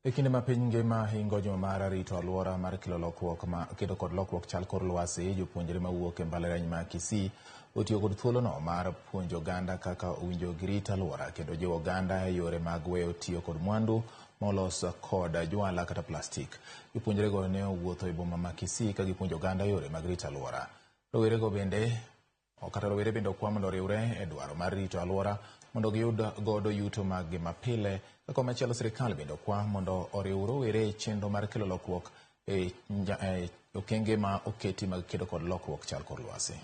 E kinde ma piny ngima hingo juma mar rito alwora mar kelo lokruok ma kedo kod lokruok chal kor lwasi, jopuonjre mawuok e mbalariany ma Kisii otiyo kod thuolono mar puonjo oganda kaka owinjo girit alwora kendo jiwo oganda e yore mag weyo tiyo kod mwandu molos kod jwala kata plastik. Jopuonjrego ne owuotho e boma ma Kisii ka gipuonjo oganda yore mag rito alwora. Rowerego bende kata rowere bende okwa mondo oriwre e dwaro mar rito alwora mondo giyud godo yuto mag-gi mapile. Ka komachielo sirikal bende okwa mondo oriw rowere e chenro mar kelo lokruok e okenge ma oketi mag kedo kod lokruok chal kor lwasi.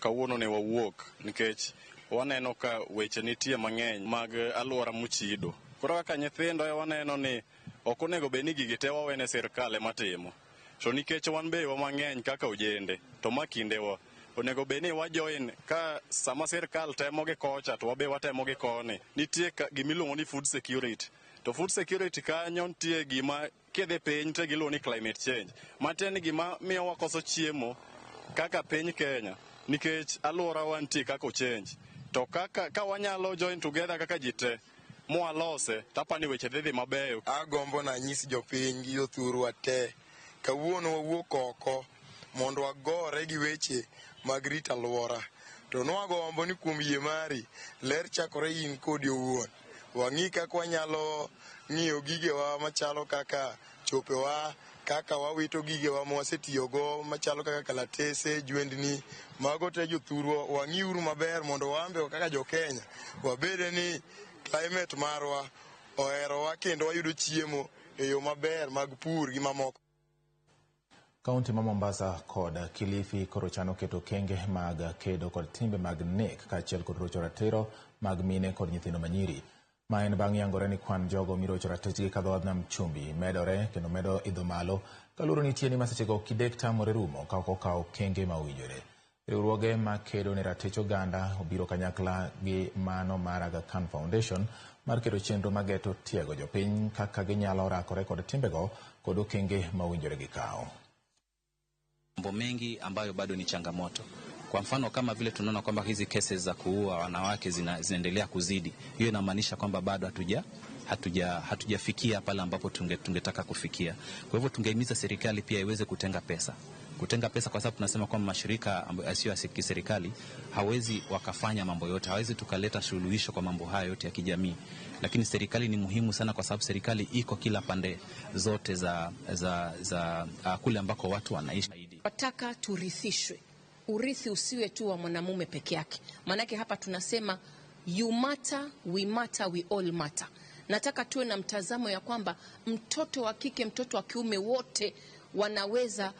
Kawuono ne wawuok nikech waneno ka weche nitie mang'eny mag alwora mochido. Koro kaka nyithindo waneno ni ok onego bed ni gigi te wawene sirkal ema timo. To nikech wan be wa mang'eny kaka ojende, to ma kindewa onego bed ni wajoin ka sama sirkal temo gi kocha to wabe watemo gi koni. Nitie gimiluongo ni food security. To food security kanyo nitie gima kidhi piny nitie giluongo ni climate change. Matiende ni gima miyo wakoso chiemo kaka piny Kenya nikech alworawa nitie kaka ochange. To kaka ka wanyalo join together kaka ji te mwalose, tapani weche dhi mabeyo. Agombo nanyis jopiny gi jothurwa te, kawuono wawuok oko mondo wagore gi weche mag rito alwora. To nwagombo ni kuom yie mari, ler chakore in kodi owuon. Wang'i kaka wanyalo ng'iyo gigewa machalo kaka chopewa, kaka wawito gigewa mwasetiyogo machalo kaka kalatese, jwendni, mago te jothurwa wang'iuru maber mondo wambe kaka jo-Kenya wabede ni climate marwa oherowa kendo wayudo chiemo e yo maber mag pur gi mamoko. Kaunti ma Mombasa kod Kilifi koro chano keto okenge mag kedo kod timbe mag nek kaachiel kod rocho ratiro mag mine kod nyithindo manyiri. Ma en bang' yangore ni kwan jogo mirocho ratichgi kadho wadh nam chumbi medore kendo medo idho malo kaluwore nitie ni masechego kidek tamore rumo ka ok okaw okenge ma owinjore. Riwruoge makedo ne ratich oganda obiro kanyakla gi mano mar Aga Khan Foundation mar keto chenro mageto tiego jopiny kaka ginyalo rakore kod timbego kod okenge mowinjore gikaw. Mambo mengi ambayo bado ni changamoto. Kwa mfano kama vile tunaona kwamba hizi cases za kuua wanawake zinaendelea kuzidi. Hiyo inamaanisha kwamba bado hatujafikia pale ambapo tungetaka kufikia. Kwa hivyo tungehimiza serikali pia iweze kutenga pesa. Kutenga pesa kwa sababu tunasema kwamba mashirika yasiyo ya kiserikali hawezi wakafanya mambo yote, hawezi tukaleta suluhisho kwa mambo haya yote ya kijamii. Lakini serikali ni muhimu sana kwa sababu serikali iko kila pande zote za kule ambako watu wanaishi. Wataka turithishwe. Urithi usiwe tu wa mwanamume peke yake. Maanake hapa tunasema you matter, we matter, we all matter. Nataka tuwe na mtazamo ya kwamba mtoto wa kike, mtoto wa kiume wote wanaweza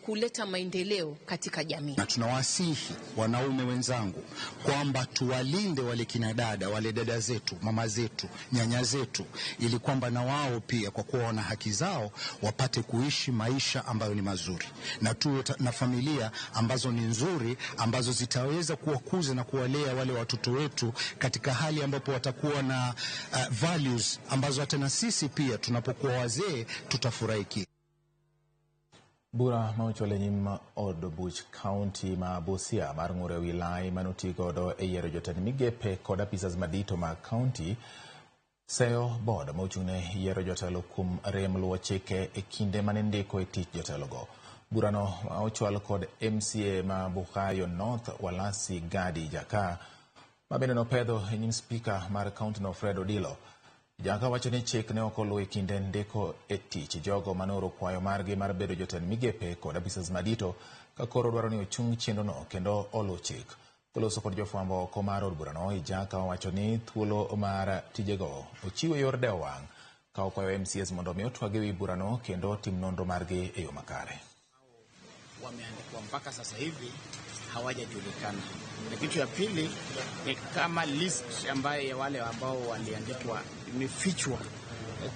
kuleta maendeleo katika jamii. Na tunawasihi wanaume wenzangu kwamba tuwalinde wale kina dada, wale dada zetu, mama zetu, nyanya zetu, ili kwamba na wao pia kwa kuwa wana haki zao wapate kuishi maisha ambayo ni mazuri, na tuwe na familia ambazo ni nzuri, ambazo zitaweza kuwakuza na kuwalea wale watoto wetu katika hali ambapo watakuwa na values ambazo hata na sisi pia tunapokuwa wazee tutafurahikia. Bura ma ochwal e nyim od buch kaunti ma Busia mar ng'ur e wi lai manoti godo e yiero jotend migepe kod apisas madito mag kaunti seyo board ma ochung'ne yiero jotelo kuom rem luwo chike e kinde mane ndiko e tich jotelogo. Burano ochwal kod MCA ma Bukhayo North Walasi Gadi Jaka ma bende nopedho e nyim spika mar kaunti no Fred Odilo. Jaka wacho ni chik ne ok oluw e kinde ndiko e tich jogo manooro kwayo margi mar bedo jotend migepe kod apisas madito ka koro dwaro ni ochung chenrono kendo oluw chik. Koloso kod jofwambo oko mar od burano, Jaka owacho ni thuolo mar tijego ochiwo e yor dewo wang' ka okwayo MCAs mondo mi otwag e wi burano kendo otim nonro margi e yo makare. Wameandikwa mpaka sasa hivi hawajajulikana. Na kitu ya pili ni kama list ambaye ya wale ambao waliandikwa imefichwa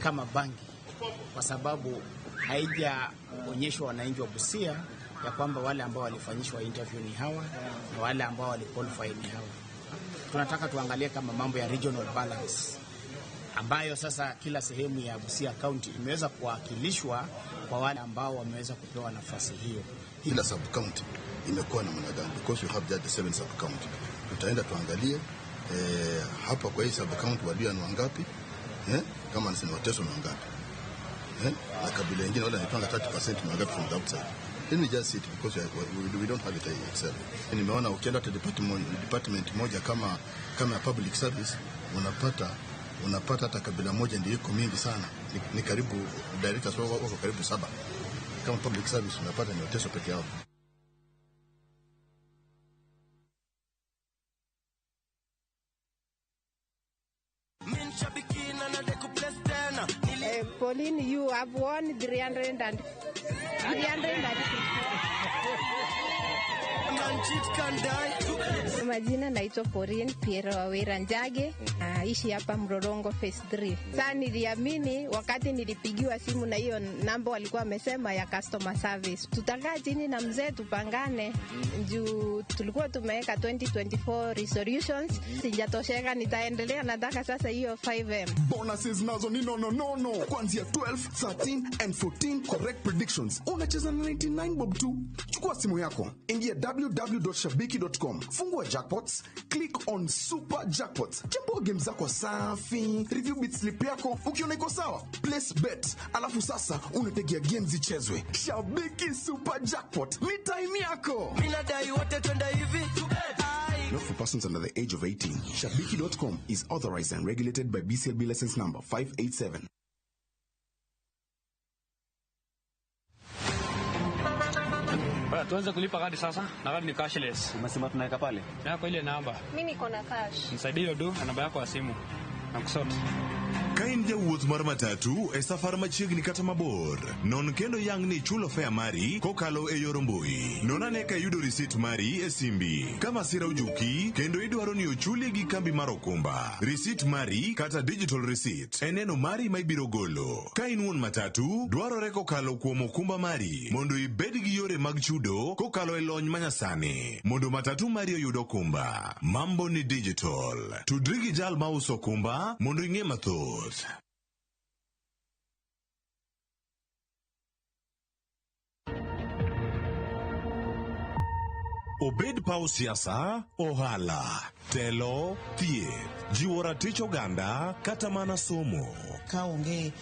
kama bangi, kwa sababu haijaonyeshwa wananchi wa Busia ya kwamba wale ambao walifanyishwa interview ni hawa na wale ambao waliqualify ni hawa. Tunataka tuangalie kama mambo ya regional balance ambayo sasa kila sehemu ya Busia County imeweza kuwakilishwa kwa wale ambao wameweza kupewa nafasi hiyo. Kila sub county imekuwa namna gani, because we have just the 7 sub county. Tutaenda tuangalie hapa kwa hii sub county walio ni wangapi, kama ni Wateso ni wangapi, na kabila nyingine wale wanapanga 30% ni wangapi from the outside. Let me just see it because we don't have it in Excel. Nimeona ukienda to department moja kama public service unapata hata kabila moja ndio iko mingi sana, ni karibu directors wako karibu 7. Kama public service unapata ni Wateso peke yao. Pauline, you have won 300 and 300. Majina naitwa Pauline Piero Wawira Njage, naishi hapa Mlolongo Phase 3. Sasa niliamini wakati nilipigiwa simu na hiyo namba walikuwa wamesema ya customer service. Tutakaa chini na mzee tupangane juu tulikuwa tumeweka 2024 resolutions. Sijatosheka, nitaendelea, nataka sasa hiyo 5M. Bonuses nazo ni no. Kuanzia 12, 13 and 14 correct predictions. Unacheza na 99 bob tu. Chukua simu yako, ingia www.shabiki.com, fungua jackpots, click on super jackpots, chambua game zako safi, review bit slip yako, ukiona iko sawa, place bet, alafu sasa unategea game zichezwe. Shabiki Super Jackpot ni time yako. Minadai wote twende hivi. Not for persons under the age of 18. Shabiki.com is authorized and regulated by BCLB license number 587. Bwana, tuanze kulipa kadi sasa, na kadi ni cashless. Umesema tunaweka pale? Na kwa ile namba. Mimi niko na cash. Nisaidie hiyo du na namba yako ya simu. Nakusort. Ka in jawuoth mar matatu e safar machiegni kata mabor, non kendo yang ni ichulo fare mari kokalo e yor mbui. Non ane ka iyudo risit mari e simbi. Ka masira ojuki kendo idwaro ni ochuli gi kambi mar okumba, risit mari kata digital receipt en neno mari ma ibiro golo. Ka in wuon matatu, dwarore kokalo kuom okumba mari mondo ibed gi yore mag chudo kokalo e lony manyasani mondo matatu mari oyud okumba. Mambo ni digital. Tudri gi jal mauso okumba mondo ing'e mathoth. Obed paw siasa, ohala, telo, thieth, jiwo ratich oganda kata mana somo. Ka onge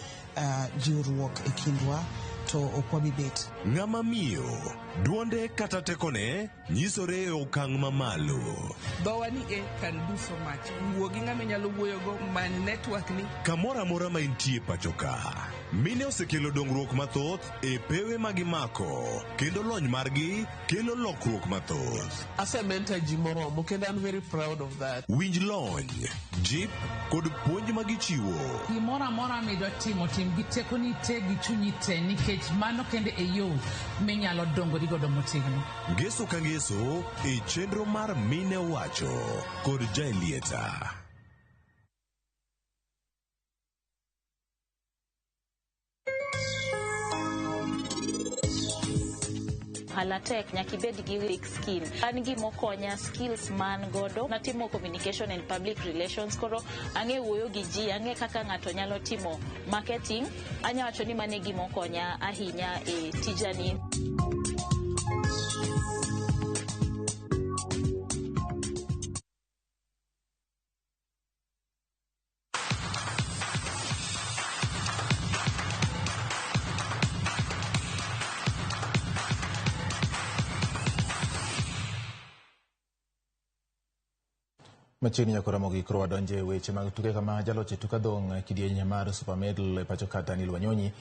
jiwruok e kindwa to ok wabi bet. Ng'ama miyo, duonde kata tekone nyisore e okang' mamalo. Dhowa ni e can do so much. Wuo gi ng'ama inyalo wuoyogo, many network ni. Kamoro amora ma intie pacho ka, mine osekelo dongruok mathoth e pewe ma gimako kendo lony margi kelo lokruok mathoth. Asementor ji moromo kendo I'm very proud of that. Winj lony, jip kod puonj ma gichiwo. Gimoro amora midwa timo, tim gi tekoni te gi chunyi te nikech mano kende e yo minyalo dongori godo motegno. Ngeso ka ngeso e chenro mar Mine Owacho kod Jaelieta. Ohala tek, nyaka ibed gi thick skin. An gimokonya skills man godo, natimo communication and public relations, koro ang'e wuoyo gi ji, ang'e kaka ng'ato nyalo timo marketing. Anya wacho ni mano e gimokonya ahinya e tijani. Machiegni nyaka Ramogi koro wadonje weche mag tuke kama jaloch e tuk adhong' kidieny mar Super Medal e pacho ka Daniel Wanyonyi.